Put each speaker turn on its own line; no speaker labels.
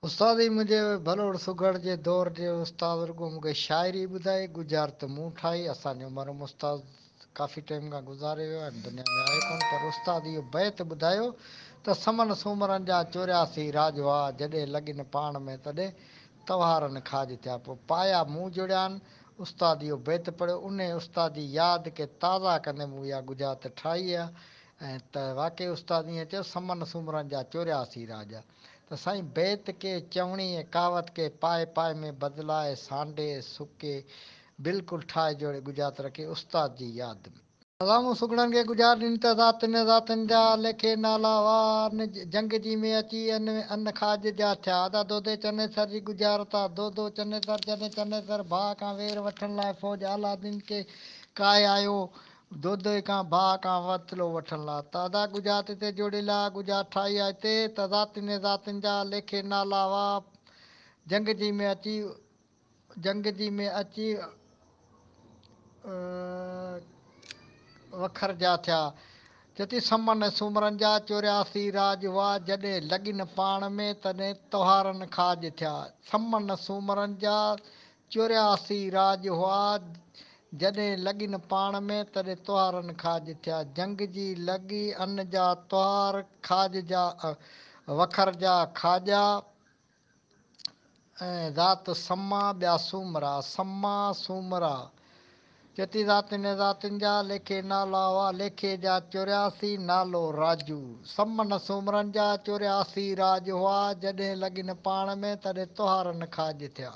استاد هي منهنجي ڀلوڙ سگهڙ جي دور جي استاد رڳو مون کي شاعري ٻڌائي، ڳجهارت مون ٺاهي، اسان جو مرحوم استاد ڪافي ٽائيم کان گذاري ويو ۽ دنيا ۾ آهي ڪونه پر استاد اهو بيت ٻڌايو ته سمن سومرن جا 84 راڄ هئا، جڏهن لڳن پاڻ ۾ تڏهن توهارن کاڄ ٿيا، پوء پايا مون جڙيان، استاد اهو بيت پڙهيو، انهي استاد جي ياد کي تازه ڪندي مون اها ڳجهارت ٺاهي آهي ۽ ته واقعي استاد ائين چيو سمن سومرن جا 84 راڄ. ته سائين بيت کي چوڻي ۽ ڪهاوت کي پائي پائي ۾ بدلائي سانڍي سڪي بلڪل ٺاهي جوڙي ڳجهارت رکي استاد جي ياد ۾. سامهون سگهڙن کي ڳجهار ڏني ته ذاتين ذاتين جا ليکي نالا هئا ان جنگ جي ۾ اچي ان ان کاڄ جا ٿيا. ادا دودي چنيسر جي ڳجهارت آ. دودو چنيسر جڏهن چنيسر ڀاء کان وير وٺڻ لاء فوج عالادين کي ڪاهي آيو دودي کان ڀاء کان وتلو وٺڻ لا ته ادا ڳجها تتي جوڙي لا ڳجها ٺاهي آء تي ته ذاتين ذاتين جا ليکي نالا وا جنگ جي ۾ اچي جنگ جي ۾ اچي وکر جا ٿيا. چتي سمن ۽ سومرن جا 84 راڄ هئا جڏهن لڳين پاڻ ۾ تڏهن تهوارن کاڄ ٿيا. سمن سومرن جا 84 راڄ هئا، جڏهن لڳين پاڻ ۾، تڏهن تهوارن کاڄ ٿيا. جنگ جي لڳي ان جا تهوار کاڄ جا وکر جا کاڄا ۽ ذات سما ٻيا سومرا، سما سومرا. چتي ذاتين ذاتين جا ليکي نالا هئا، ليکي جا 84 نالو راجو. سمن سومرن جا 84 راڄ هئا، جڏهن لڳين پاڻ ۾، تڏهن تهوارن کاڄ ٿيا.